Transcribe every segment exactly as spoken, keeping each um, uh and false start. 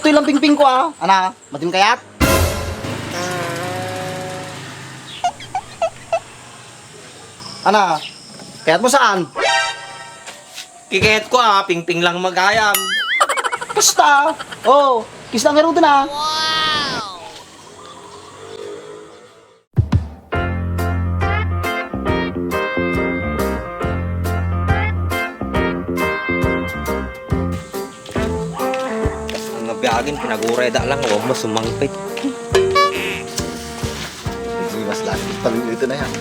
Toy lang pingpingko, a. Ana, madim kayat? Ana, kayatmo saan? Kikayatko, a, pingping lang gayam. Kasta. O, kista ngaruden, a. Ang biagin, pinagurayda lang, wa met sumangpet. Hindi, mas lagi. Paluto na yan.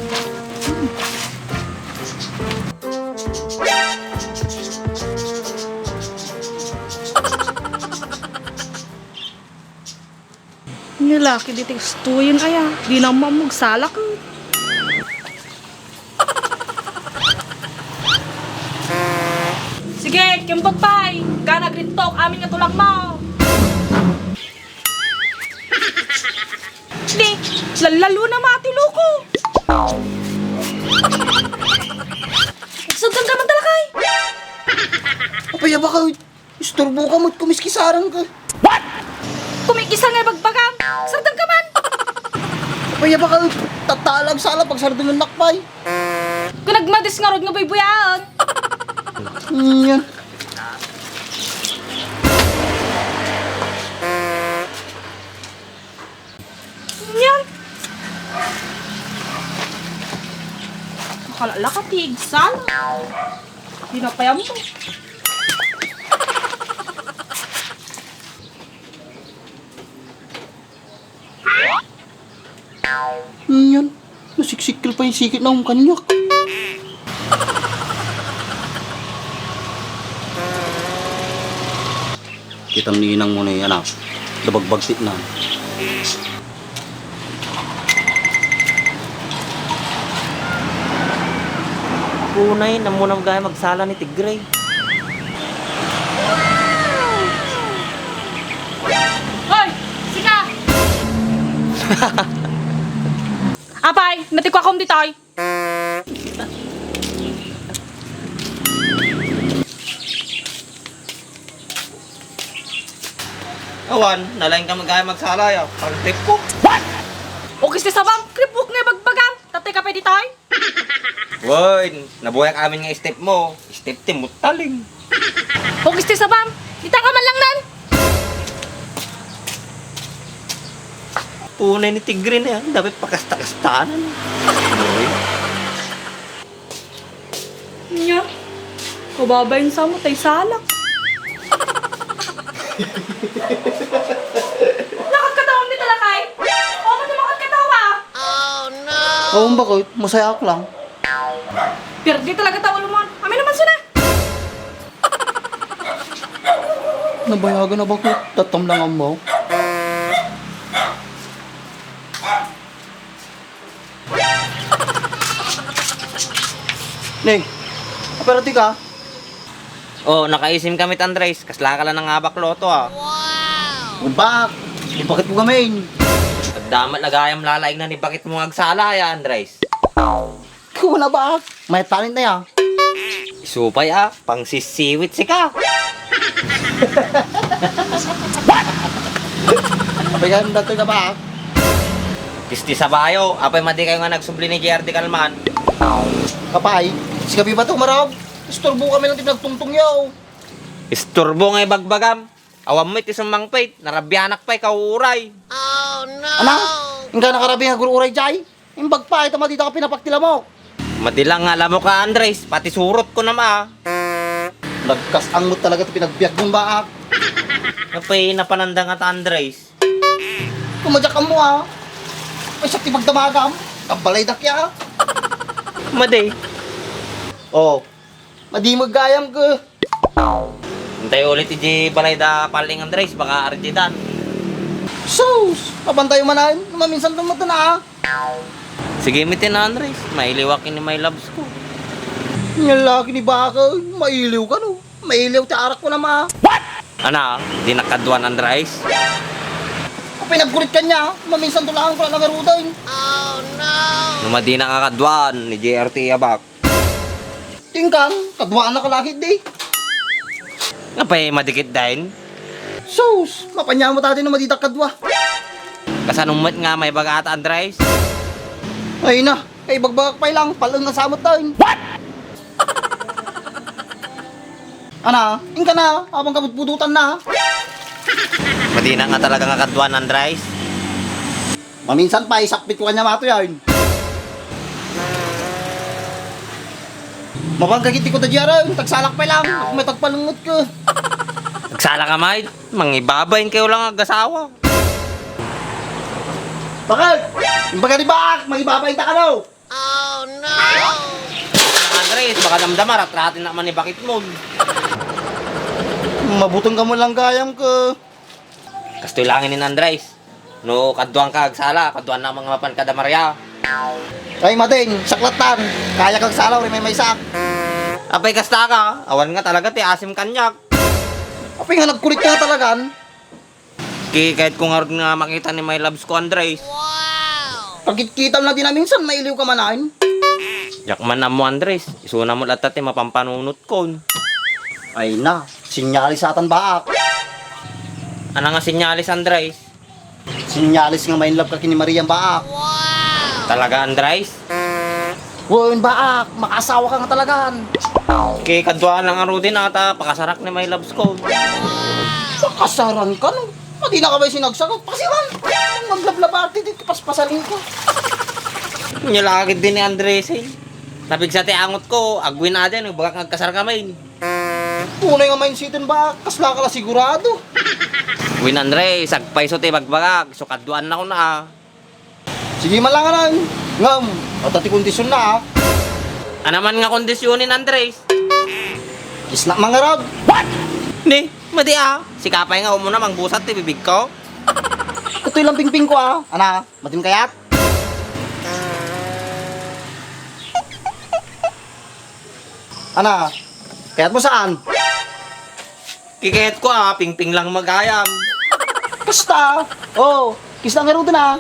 Ni laki ditoy istuyon aya, dina mammog salak. Sige, kimbag pay, gana agrintok amin nga tulangmo. Di, lallaluna mati loko. Saan ka man talakay? Apay a baka, isturbo ka met kumiskisarang ka. What? Kumikisa nga ibagbagam. Sardeng ka man. Apay a baka, tattalag sala pagsardengennak pay. Kunagmadis ngarud nga buybuyaen. Yan. Yan. Makalala ka ti igsal. Di na payam mo. Yan. Nasiksikkel pay sikit na kaniak. Kitam ni inang mo ni anak, dabagbagtit na. Kunay, namuna gayam agsala ni Tigre. Hoy! Sika! Apay, natikuakom ditoy. Awan, nalaing ka magaya magsala ya. Pang-trip ko. What? Ukis ti sabam, kripok nga ibagbagam. Tatay ka pay ditoy? Wen, nabuyak amin nga step mo. Step ti mutaling. Ukis ti sabam, dita ka man lang nan. Tunay ni Tigre na yan. Dapat pakasta-kastanan. Nya, kababain sa mo tay salak. Nakagkatawa mi talakay? O, mati makagkatawa? Oh, no! Oo, bakit? Masayaak lang. Pirdi talaga ta ulo mo. Amin naman suna. Nabayagan na bakit? Tatam lang ang mo. Ne, apay a di ka? Oh, nakaisim kami, Andres. Kasla ka lang nangabak loto, ah. Wow! Umbak, ibakit mo kami. Agdamat na gayam lalaing na ni bakit mo agsala, ya, Andres. Kuna ba? May talent na ya. Isupay, ah. Pangsisiwit sika. Apay ka, datoy ka ba? Pisti sa bayo, apay madi kayo nga nagsubli ni J R D Kalman. Apay, sika bibato marag. Isturbo kami lang ti nagtungtong yaw. Isturbo nga ibagbagam. Awan mo iti sumangpit, narabianak pay kauray. Ana, ingka nakarabi nga agururay jay? Imbag pay, ta madida ka pinapakti lamok. Madi lang nga lamok ka, Andres, pati surot ko nama. Nagkas-ang mo talaga ti pinagbiag mong baak. Apay napananda nga ta, Andres? Kumadyak mo, ah. Ay, siya ti pagdamagam. Ang balay dakya, ah. Madi. Oh, madi mo gayam ka. Intay ulit iti balay da Paling Andres, baka arditan. Sus! Mabantayo manen, maminsan tumatan, ah. Sige, mitin, Andres. Mailiwak ini my loves ko. Nya laki ni baka, mailiw ka, no? Mailiw ti arak ko nama. Ana, di nakaduan, Andres? Apay nagkurit ka niya, maminsan tulakan ko lang nangarudan. No madi na nga kaduan ni J R T Abak. Tingkang, kaduana ka lagi di. Apay madikit dain? Sus, mapanyamotatin no madidak kadua. Kasano met nga maibaga ta, Andres? Ay na, kaibagbagak pay lang, pal-eng a samot tayo. What? Ana, inka na, abang kabutbututan na. Madina nga talaga nga kaduan, Andres. Maminsan pa, isakpit ko kanya mato yan. Mabangga kiti ko da diara, tagsalak pa lang, may tagpalungot ko. Nagsala ka, Mike? Mangibabain kayo lang agasawa. Bakit? Yung baga ni Baak, mangibabain ta ka daw. Andres, baka damdama, ratratin na man ni bakit mo. Mabutong ka mo lang gayam ko. Kastoy langin ni Andres. No, kaduan ka agsala, kaduan na mga mapan kada Maria. Ay, Mating, saklatan. Kaya kang salaw, rimay may sak. Apay kasta ka, awan nga talaga ti asim kanyak. Apay nga nagkulit ka talagan. Ki, kahit ko nga rod nga makita ni my loves ko, Andres. Pagkitkitam na din na minsan, mailiw ka manain. Yak man amo, Andres. Isuna mo latta ti mapampanunot kon. Ay na, sinyalis atan baak. Ana nga sinyalis, Andres? Sinyalis nga ma-in love ka kini Maria baak. Talaga, Andres? Wen, baak, makaasawa ka nga talagan. Kay kadua lang a rudin ata, pakasarak ni my loves ko. Pakasaran ka, no? Pati na ka ba sinagsagot? Pasiran! Maglablaba, ati, di, paspasarin ko. Nya lagi din ni Andres, eh. Napigsa ti angot ko, agwin aden, bagak nga agkasar kami. Tunay nga mindsetan ba? Kasla ka la sigurado. Win Andre, sagpay so ti bagbagak, so kaduan na ko na, ah. Sige man lang anan. Ngam, ata ti kondisyon na, ah. Anaman nga kondisyonin, Andres? Kisna mangarag. What? Ni, madi, ah. Sikapay nga umuna mangbusat ti bibig ko. Ito'y lang pingping ko, ah. Ana, madim kayat? Ana, kayat mo saan? Kikayat ko, ah, pingping lang magayam. Kasta, oh, kista nga rudo na.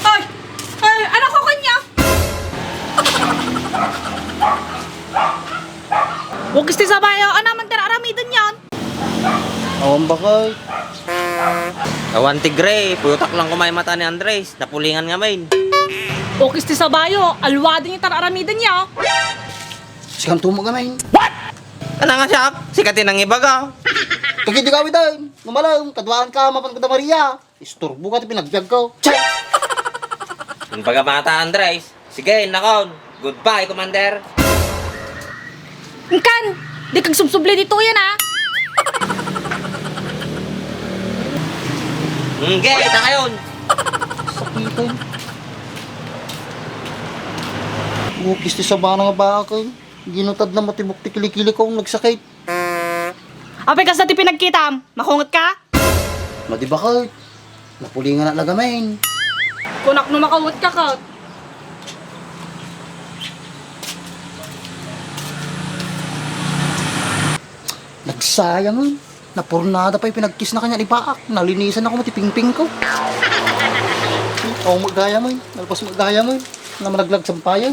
Ay! Ay, anak ko kanya! Wag isti sabayo, ano man tira aramiden yan? Awan bakay. Awan ti Gray, puyutak lang kumay mata ni Andres, napulingan nga main. Wag isti sabayo, alwadin yung tara aramiden niya. Sikan tumo ka main. What? Ano nga siya? Sikat yung nangibaga. Kagiti kawit ay, numalang, kaduaan ka, mapan ko da Maria. Isturbo ka ti pinagbiag ko. Chay! Ang baga mata, Andres. Sige, nakon. Goodbye, Commander. Engkan! Di kag subsubli dito yan, ah! Engge, ita kayon! Sakitan. Bukis ti sabana nga bakay. Ginutad na matibok ti kilikili ko, nagsakit. Apay, kasta ti pinagkitam? Makungot ka? Madi bakit? Napulingan na lagamin. Kunak no makawat ka, Kat. Nagsayang, eh. Napurnada pa'y pinagkis na kanya ni Baak. Nalinisan ako mati pingping ko. Awan magayam, eh. Nalpas magayam, eh. Na malaglag sampayan.